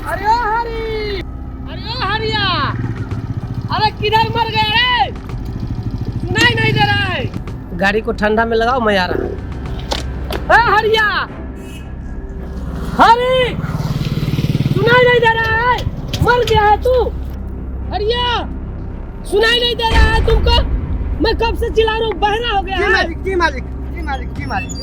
अरे ओ हरी, अरे ओ हरिया, अरे किधर मर गया रे? सुनाई नहीं दे रहा है। गाड़ी को ठंडा में लगाओ, मैं आ रहा हूँ। ए हरिया, हरी, सुनाई नहीं दे रहा है, मर गया है तू। हरिया, सुनाई नहीं दे रहा है तुमको? मैं कब से चिल्ला रहा हूँ, बहरा हो गया जी है। मालिक, जी मालिक, जी मालिक, जी मालिक,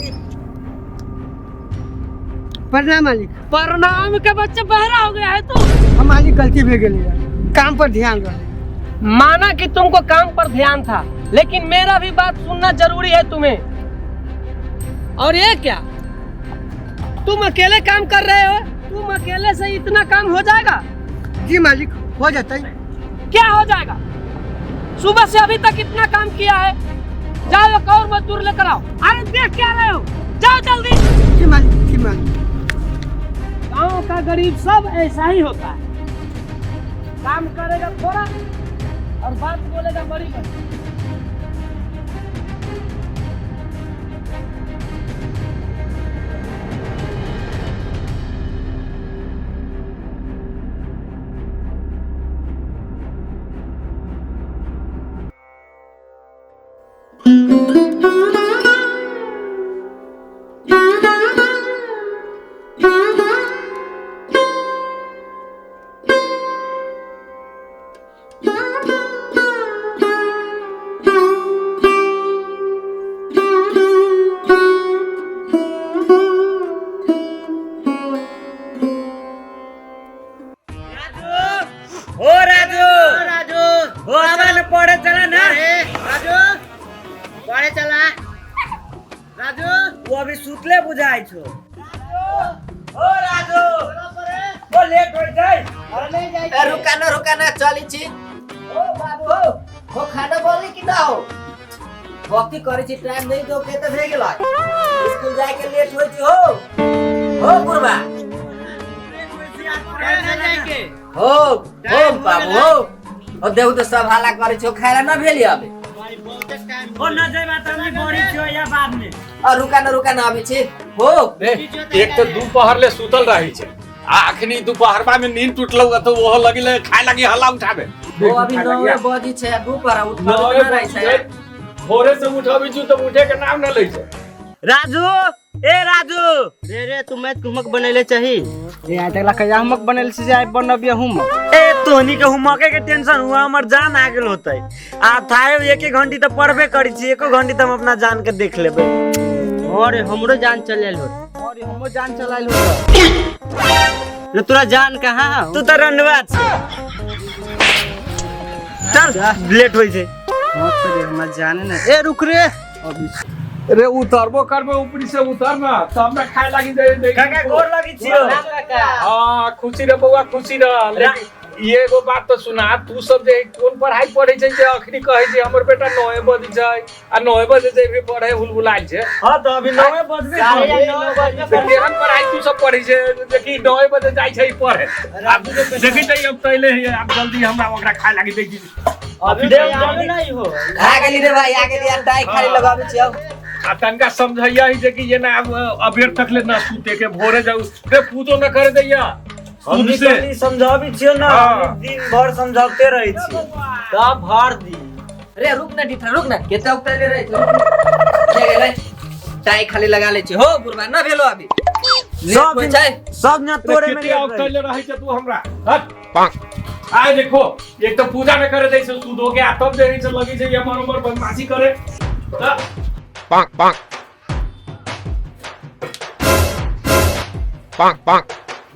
प्रणाम मालिक। प्रणाम के बच्चे, बहरा हो गया है तू। हम मालिक गलती भे गेली है, काम पर ध्यान रहे। माना कि तुमको काम पर ध्यान था, लेकिन मेरा भी बात सुनना जरूरी है तुम्हें। और ये क्या, तुम अकेले काम कर रहे हो? तुम अकेले से इतना काम हो जाएगा? जी मालिक, हो जाता है। क्या हो जाएगा? सुबह से अभी तक इतना काम किया है। जाओ एक और मजदूर लेकर आओ। अरे देख क्या रहे हो, जाओ जल्दी। जी मालिक, जी मालिक। गांव का गरीब सब ऐसा ही होता है, काम करेगा थोड़ा और बात बोलेगा बड़ी बड़ी। हो राजू, राजू, हो आवा न पढ़े चला ना। राजू पढ़े चला। राजू वो अभी सुतले बुझाई छो। हो राजू, ओ लेट हो जाए। ए, रुका न, रुका न, चली छी। ओ बाबू हो, हो खाना बोली कि ना हो? भक्ति करै छी, टाइम नहीं दो के त भे गेलै। स्कूल जाय के लेट होइ छी हो। हो बुढ़बा। हो, हो बाबू हो। ओ देखू त सब हाला करै छो, खाय ला न भेली अबे। ओ न जाय बात हमनी बड़ी छो या बाद में। आ रुका न, रुका न अबै छी। हो। रे, एक तो दोपहर ले सुतल रही छे, आ अखनी दोपहरबा में नींद टूटलौ त ओहो लगिले खाय लागी हल्ला उठाबे। ओ अभी 9 बजे छै, दोपहर उठल नौए न रहै बजे छै। भोरे से उठाबै छी त उठे के नाम न लै छै। राजू, ए राजू। रे रे, तू मैथ हुमक बनैले चाही। रे आइ तक कहिया हुमक बनैले छी जे आइ बनबिय हुमक। ए तोहनी के हुमके के टेंशन हुआ, हमर जान आ गेल होतै। आ थाए एक एक घंटी त पढ़बे करै छी, एको घंटी त हम अपना जान के देख लेबै। अरे हमरो जान चल आयल होत। अरे हमरो जान चल आयल होत। रे तोरा जान कहाँ हौ? तू त रंडवा छी। चल लेट होइ छै। हाँ त रे, हमरा जाने न। ए रुक रे। अभी रे उतरबो करबो ऊपरी से उतर ना तब ना खाए लागी दे दे। काका गोर लगी छियो। हाँ खुशी रह बौआ, खुशी रह। लेकिन ई एगो बात तो सुना, तू सब जे कोन पढ़ाई पढ़े छै जे अखनी कहै छै हमर बेटा 9 बजे छै आ 9 बजे जे भी पढ़े हुलहुलाइ छै। हाँ त अभी 9 बजबे तऽ केहन पढ़ाई तू सब पढ़े छै जे कि 9 बजे जाइ छै पढ़े? आब देखी तऽ अब तैले है, आब जल्दी हमरा ओकरा खाए लागी दे। अभी जल्दी नहीं हो। आ गेली रे भाई, आ गेली। आ टाई खाली लगाबै छी अब। आ तनका समझैया ही जे कि ये ना अब अबेर तक ले ना सूते के भोरे जाऊ रे पूजो न करे दैया। हमनी खुद से। खाली समझाबी छियो ना, हाँ। दिन भर समझाते रहै छियो। तब भर दी। रे रुक ना डिठा, रुक ना, केते उतरले रहे छौ। ले गेलै, टाई खाली लगा लै छी। हो बुढ़बा न भेलो अभी। लेट सब होइ दिन छै। सब ना तोरे में केते लेट रहै। उतरले रहै छै तू हमरा। हट। आय देखो, एक तो पूजा न करे दै छै सूद हो के, आ तब जे छै लगी छै एमर उमर बदमाशी करे। त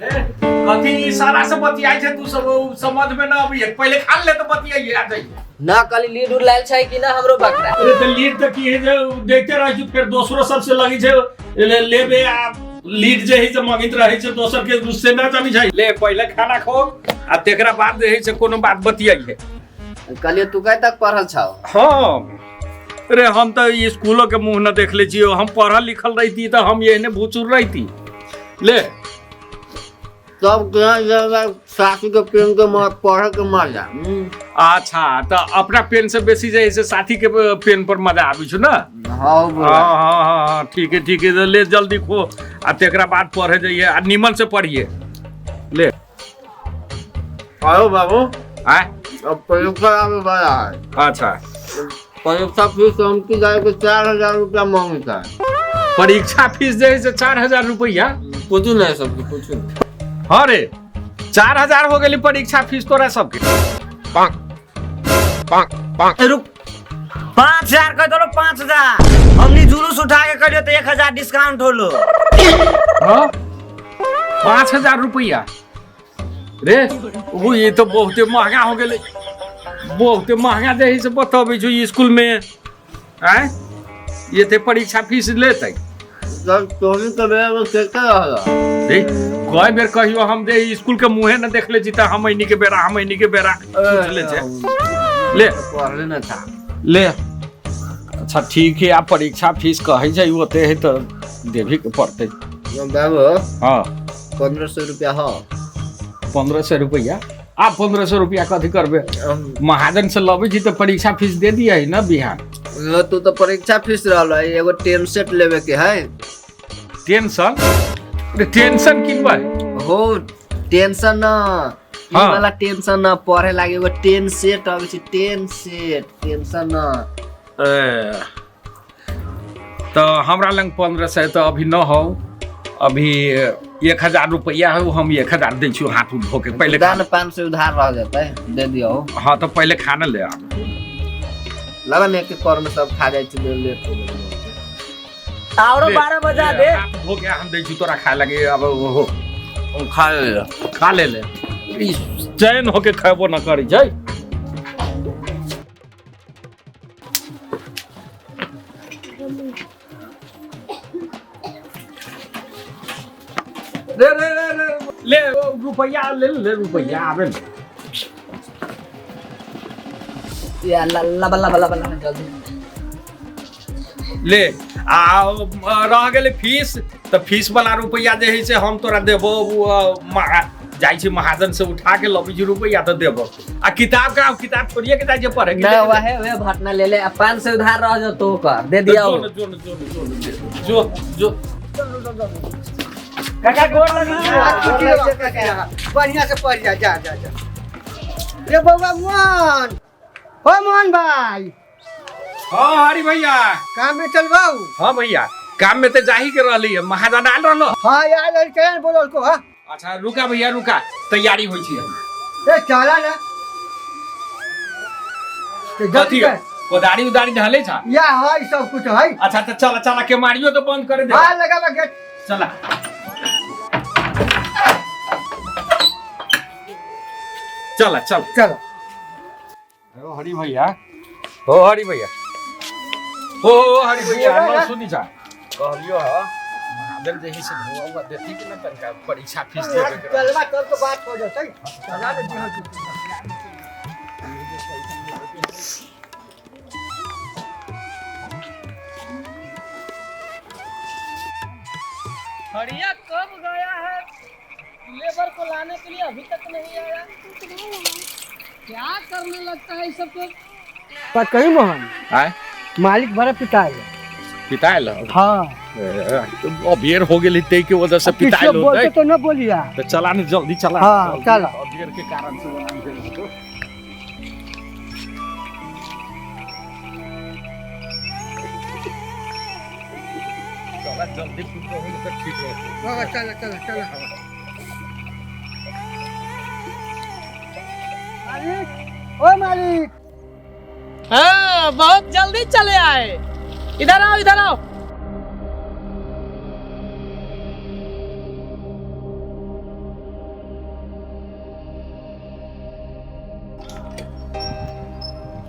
रे, कथी इशारा से बतियाइ छै तू सब, उ समझ में न अबै है। पहिले खा ले त बतियाइए आ जाइए। ना कहली लीड उड़ लायल छै कि ना हमरो बकरा? अरे त लीड त की है जे देखते रहै छी, फेर दोसरो सब से लगी छै लेबे आ लीड जे है से मंगित रहै छै दोसर के, से ना जानी छै। ले पहिले खाना खो आ तेकरा बाद जे है से कोनो बात बतियाइए। कहलिए तू कय तक पढ़ल छौ? हाँ रे, हम त ई स्कूलो के मुंह न देख ले छियो। हम पढ़ल लिखल रहती त हम एहने भूचुर रहती। ले तब केना साथी के पेन के पढ़े के मजा। अच्छा त अपना पेन से बेसी जे है से साथी के पेन पर मजा आबै छौ ना? हाँ, बोला। हाँ, हाँ, हाँ, हाँ, ठीक है, ठीक है, ले जल्दी खो आ तेकरा बाद पढ़े जाइए आ निमन से पढ़िए। ले। आयो बाबू। आय। अब परीक्षा आवे वाला है। अच्छा। परीक्षा फीस हमकी जाए के 4000 रुपया मांगता है। परीक्षा फीस जे है से 4000 रुपया? पूछू नहीं सबके, पूछू नहीं। हाँ रे, 4000 हो गेली परीक्षा फीस तोरा सबके। पाँच, पाँच, पाँच। ए, रुक, 5000 कह दो, 5000। हमनी जुलूस उठा के करियो तो 1000 डिस्काउंट होलो। हाँ? 5000 रुपया रे, वो ये तो बहुत महंगा हो गेलै, बहुत महंगा जे है से बतबै छौ स्कूल में। आँय, ये ते परीक्षा फीस लेतै। सर तोहनी के बेरा में के के रहला? रे कई बेर कहियो हम जे स्कूल के मुँहे न देखले छी त हम एनी के बेरा, हम एनी के बेरा पूछ ले छे। ले। पढ़ले न था। ले। अच्छा ठीक है, आप परीक्षा फीस कहै छै ओते है त देबही के पड़तै। बाबू। हाँ। 1500 रुपया हो। 1500 रुपया? आप 1500 रुपया कथी करबे? महाजन से लबै छी त परीक्षा फीस दे दिया है ना बिहान। न, तू तो परीक्षा फीस रहल है, एगो टेन सेट लेवे के है। टेंशन? अरे टेंशन किनबै? हो टेंशन न, ई हाँ। वाला टेंशन न, पढ़े लागे एगो टेन सेट आबै छै, टेन सेट, टेंशन न। ए, तो हमरा लग 1500 तो अभी न हो, अभी 1000 रुपया हो, हम 1000 दै छियौ हाथ उठ धोके पहले दान 500 उधार रह जेतै, दे दियौ। हाँ तो पहले खाना ले आ। लगन एक कर में सब खा जाइ छै, लेट हो गेलै। औरो ले, 12 बजा ले, दे। हाथ धो के हम दै छियौ तोरा खाए लगे अब हो। खा ले। खा ले ले। ई चैन होके खेबो न करी छै। ले, ले, ले, ले, ले, रुपया ले, ले, रुपया आबे ने। या, लबा, लबा, लबा, लबा, जल्दी। ले, आ रह गेलै फीस, तऽ फीस वाला रुपया जे है से हम तोरा देबो, जाइ छी महाजन से उठा के लबै छी रुपया तऽ देबो। आ किताब का किताब छोड़िए के जाइ छै पढ़े के? ना, वहे वहे भटना ले ले, आ 500 उधार रह जतो कर दे दियौ। जो जो जो जो जो जो। काका गोर लगी। बढ़िया से पढ़ जा, जा जा जा रे बउआ मोहन, हो मोहन भाई। हाँ हरी भैया। काम में चलबाऊ? हाँ भैया, काम में तो जाही के रहली है, महाजन आयल रहलो। हाँ यार, अरे चल बोलो को। हाँ अच्छा रुका भैया रुका, तैयारी होइ छी। ए चला ना तो कथी जल्दी कर। कोदारी उदारी ढले छा? या है सब कुछ है। अच्छा तो चला चला के मारियो तो बंद कर दे। हाँ लगा गेट। चला चला चल चलो। ओ हरी भैया, ओ हरी भैया, ओ हरी भैया, न सुनी जा कहलियो ह महाजन जे से धोआ हुआ देती कि न तनका परीक्षा फीस देबे के। चलवा तब तो बात हो जतै, चला ने जी। हरिया कब गया है लेबर को लाने के लिए, अभी तक नहीं आया। क्या करने लगता है सब? बात कही मोहन। आय। मालिक बड़ा पिटाई। पिटाइल? हाँ। अबेर हो गेली तै के वजह से पिटाइल किसी बोलते तो न बोलिया। तो चला ने जल्दी चला। हाँ, चला। अबेर के कारण से बना भेल। चला जल्दी पूरा हो तो ठीक रहतै। हाँ, चला चला चला। मालिक, ओ मालिक। हाँ बहुत जल्दी चले आए, इधर आओ इधर आओ।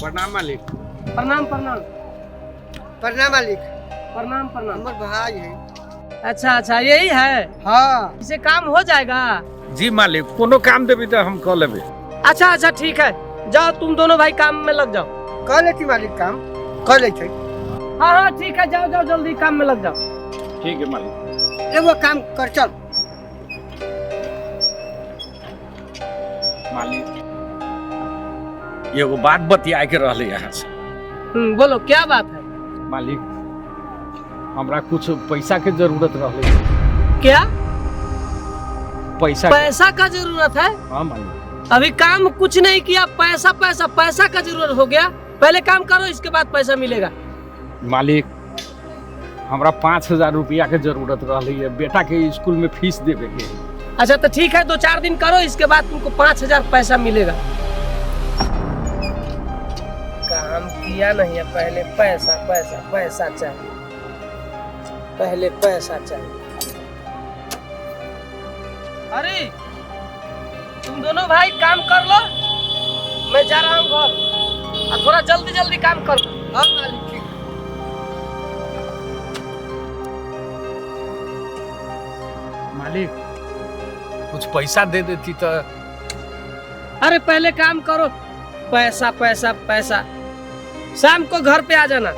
प्रणाम मालिक। प्रणाम प्रणाम। प्रणाम मालिक। प्रणाम प्रणाम। हमर भाई है। अच्छा अच्छा यही है। हाँ। इसे काम हो जाएगा? जी मालिक, कोनो काम देबी तो हम कर लेबे। अच्छा अच्छा ठीक है, जाओ तुम दोनों भाई काम में लग जाओ। कर लेती मालिक, काम कर ले छै। हाँ हाँ ठीक है, जाओ जाओ जल्दी काम में लग जाओ। ठीक है मालिक। एगो काम कर चल। मालिक एगो बात बतियाए के रहले यहाँ से। बोलो क्या बात है? मालिक हमरा कुछ पैसा के जरूरत रहले। क्या पैसा? पैसा का जरूरत है? हाँ मालिक। अभी काम कुछ नहीं किया, पैसा पैसा पैसा का जरूरत हो गया। पहले काम करो, इसके बाद पैसा मिलेगा। मालिक, हमरा 5000 रुपया के जरूरत रहली है, बेटा के स्कूल में फीस देवे के है। अच्छा तो ठीक है, 2-4 दिन करो, इसके बाद तुमको 5000 पैसा मिलेगा। काम किया नहीं है, पहले पैसा पैसा पैसा चाहिए, पहले पैसा चाहिए। अरे तुम दोनों भाई काम कर लो, मैं जा रहा हूँ घर, और थोड़ा जल्दी जल्दी काम कर लो। हाँ मालिक ठीक। मालिक, कुछ पैसा दे देती तो। अरे पहले काम करो, पैसा पैसा पैसा। शाम को घर पे आ जाना।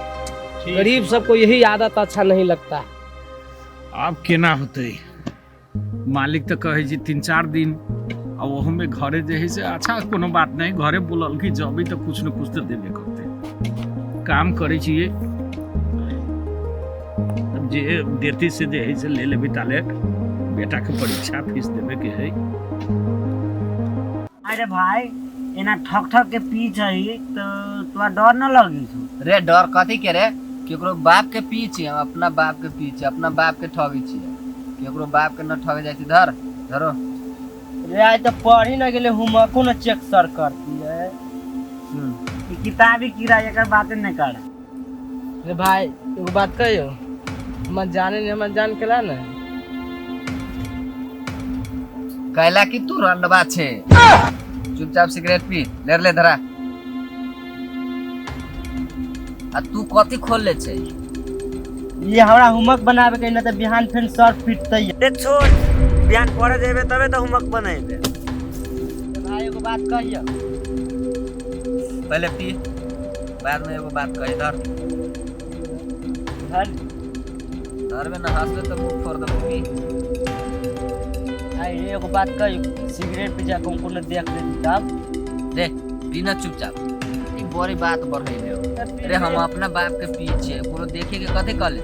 गरीब सबको यही आदत अच्छा नहीं लगता। आब केना होते, मालिक तो कहे जी 3-4 दिन, आ ओहू में घरे जे है से अच्छा कोनो बात नहीं, घरे बोलल कि जबी तो कुछ न कुछ तो देबे करते। काम करे छियै, अब जे देती से जे है से ले लेबी, ताले बेटा के परीक्षा फीस देबे के है। अरे भाई, एना ठक ठक के पी छै तो तोरा डर न लगी छौ? रे डर कथी के रे? केकरो बाप के पी छी हम, अपना बाप के पी छी, अपना बाप के ठगे छी, केकरो बाप के न ठगे जाइ छी। धर धरो। रे आज तो पढ़ी न गेले, होमवर्को न चेक सर करती है। ई किताबी कीड़ा, एकर बाते न कर। रे भाई एगो बात कहियो, हमर जाने नहीं, हमर जान केला ना कैला कि तू रंडवा छे। चुपचाप सिगरेट पी ले ले धरा। आ तू कथी खोल ले छे? ये हमरा होमवर्क बनावे के न त बिहान फेन सर पिटतै। रे छोड़, बिहान पढ़े जेबे तबे तो होमवर्क बनेबे। भाई एगो बात कहियो। पहले पी, बाद में एगो बात कही। धर धर धर में न हंसले तो मुंह फोड़ देबो। पी। आई एगो बात कहियो, सिगरेट पी जा को न देख ले तब। रे पी ना चुपचाप, ई बड़ी बात बढ़ैले हो। रे हम अपना बाप के पी छियै, कोनो देखे के कथी कहले?